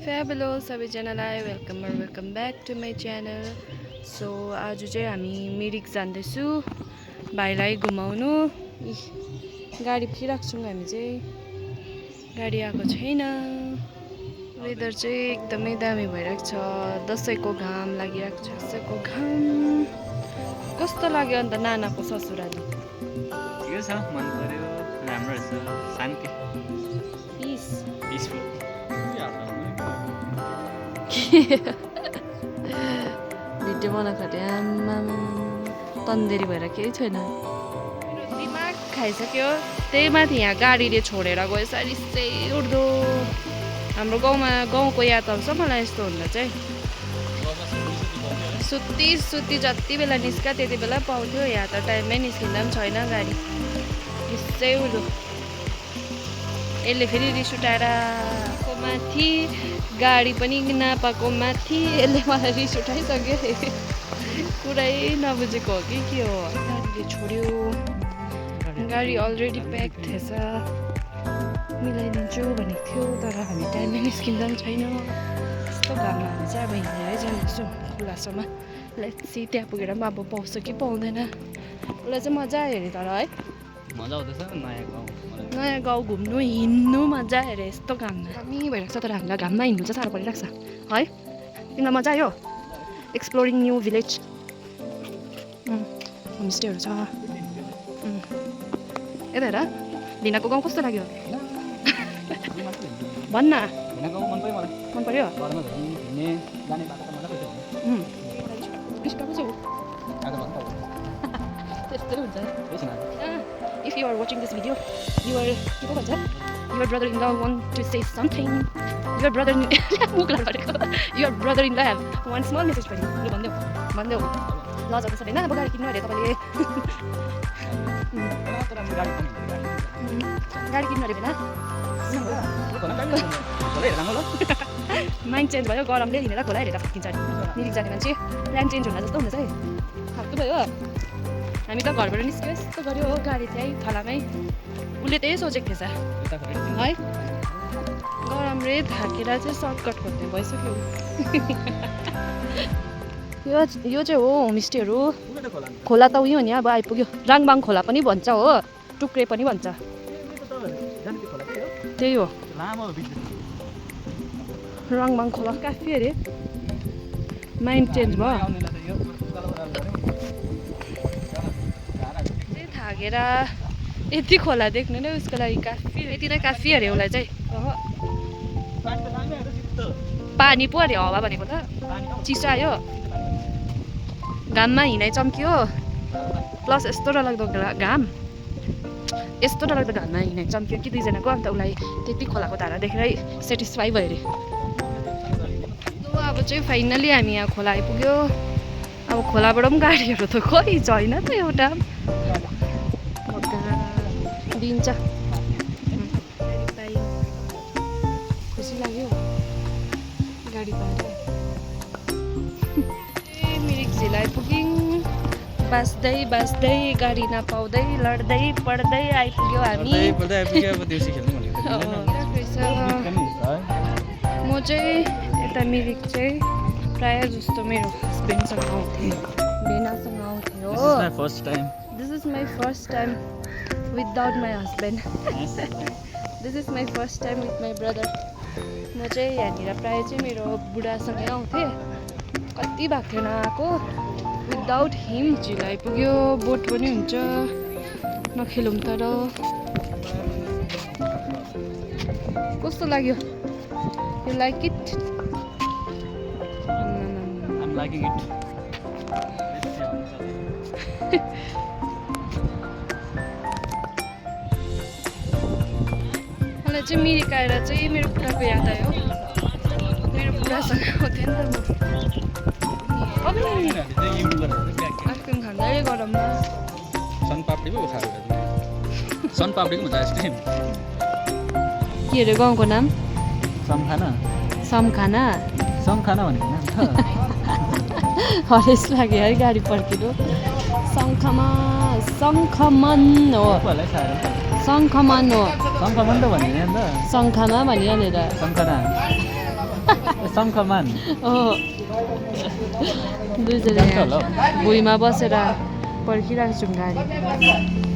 Hello सबैजनालाई welcome back to my channel. So आज चाहिँ हामी मिरिक जाँदैछु भाइलाई घुमाउनु। गाडी पिराएको छौँ हामी चाहिँ, गाडी आएको छैन। वेदर चाहिँ एकदमै दामी भइरहेको छ, दसैँको घाम लागिरहेको छ। दसैँको घाम कस्तो लाग्यो अन्त नानाको ससुराली? ठिकै छ, मन पर्यो, राम्रो रहेछ, शान्ति, पिसफुल। भिडियो बनाएको आमा तन्देरी भएर केही छैन, दिमाग खाइसक्यो। त्यही माथि यहाँ गाडीले छोडेर गयो, रिसै उठ्दो। हाम्रो गाउँको याद आउँछ मलाई यस्तो हुँदा चाहिँ। सुत्ती जति बेला निस्का त्यति बेला पाउँथ्यो, यहाँ त टाइममै निस्किँदा पनि छैन गाडी। रिसै उठ्दो। यसले फेरि रिस उठाएर माथि गाडी पनि नपाएको माथि यसले मलाई रिस उठाइसक्यो। कुरै नबुझेको हो कि के हो? गाडीले छोड्यो, गाडी अलरेडी प्याक थिएछ। मिलाइदिन्छु भनेको थियो तर हामी टाइममै निस्किँदा पनि छैन। यस्तो घाममा हामी चाहिँ अब हिँडेरै जाँदैछौँ खुलासोमा। लेट्स सी त्यहाँ पुगेर पनि अब पाउँछ कि पाउँदैन। उसलाई चाहिँ मजा आयो अरे तर है, मजा आउँदैछ। नयाँ गाउँ घुम्नु हिँड्नु मजा आयो अरे यस्तो घाममा। दामी भइरहेको छ तर हामीलाई घाममा हिँड्नु चाहिँ साह्रो परिरहेको छ है। तिमीलाई मजा आयो? एक्सप्लोरिङ न्यू भिलेज, होमस्टेहरू छ। यता हेर, ढिनाको गाउँ कस्तो लाग्यो भन्न। मन पर्यो? त्यस्तै हुन्छ। If you are watching this video, your brother-in-law want to say something. Your brother-in-law have one small message for you. लु भनिदेऊ। ल जाँदैछ होइन, अब गाडी किन्नु अरे तपाईँले। गाडी किन्नु अरे होइन, माइन्ड चेन्ज भयो। गरमले हिँडेर खोला हेरेर फर्किन्छ अरे। मिरिक जाने मान्छे प्लान चेन्ज हुन जस्तो हुँदैछ है। फाल्तु भयो। हामी त घरबाट निस्क्यो यस्तो गऱ्यो हो, गाडी चाहिँ थलामै। उसले त्यही सोचेको थिएछ है, गरमले थाकेर चाहिँ सर्टकट खोज्ने भइसक्यो। यो चाहिँ हो होमस्टेहरू। खोला त उयो नि, अब आइपुग्यो। राङबाङ खोला पनि भन्छ हो, टुक्रे पनि भन्छ, त्यही हो। राङबाङ खोला काफी अरे। माइन्ड चेन्ज भयो। थाकेर यति खोला देख्नु नै उसको लागि काफी, यति नै काफी अरे उसलाई चाहिँ। पानी पो अरे हावा भनेको त। चिसो आयो, घाममा हिँडाइ चम्कियो, प्लस यस्तो डरलाग्दो घाम, यस्तो डरलाग्दो घाममा हिँडाइ चम्कियो कि दुईजनाको। अन्त उसलाई त्यति खोलाको धारा देखेरै सेटिस्फाई भयो अरे। अब चाहिँ फाइनली हामी यहाँ खोला आइपुग्यो। अब खोलाबाट पनि गाडीहरू त खोइ छैन त एउटा दिन्छ। खुसी लाग्यो गाडी पाएर। मिरिक झिल आइपुग्यौँ। बाँच्दै गाडी नपाउँदै लड्दै पढ्दै आइपुग्यो हामी। म चाहिँ यता मिरिक चाहिँ प्रायः जस्तो मेरो हस्बेन्डसँग आउँथेँ, बेनासँग आउँथेँ हो। This is my first time without my husband. This is my first time with my brother. म चाहिँ यहाँनिर प्रायः चाहिँ मेरो बुढासँगै आउँथेँ। कति भएको थिएन आएको विदाउट हिम। झिल आइपुग्यो, बोट पनि हुन्छ, नखेलौँ तर। कस्तो लाग्यो? You like it? I'm liking it. मलाई चाहिँ मिरिक आएर चाहिँ मेरो बुढाको याद आयो। मेरो बुढासँग आउँथेँ नि त म। आइसक्रिम खाँदै गरममा। सनपापडी पो खाएको छ। सनपापडीको भन्छ आइसक्रिम। के अरे गाउँको नाम? समखाना भनेको नाम त। हरेस लाग्यो है गाडी पर्खिनु। शङ्खमन हो, शङ्खमन हो। शङ्खमन त भनिन्छ नि त। शङ्खमा भनिहालेर शङ्खना शङ्खमान दुईजना यहाँ भुइँमा बसेर पर्खिरहेको छौँ गाडी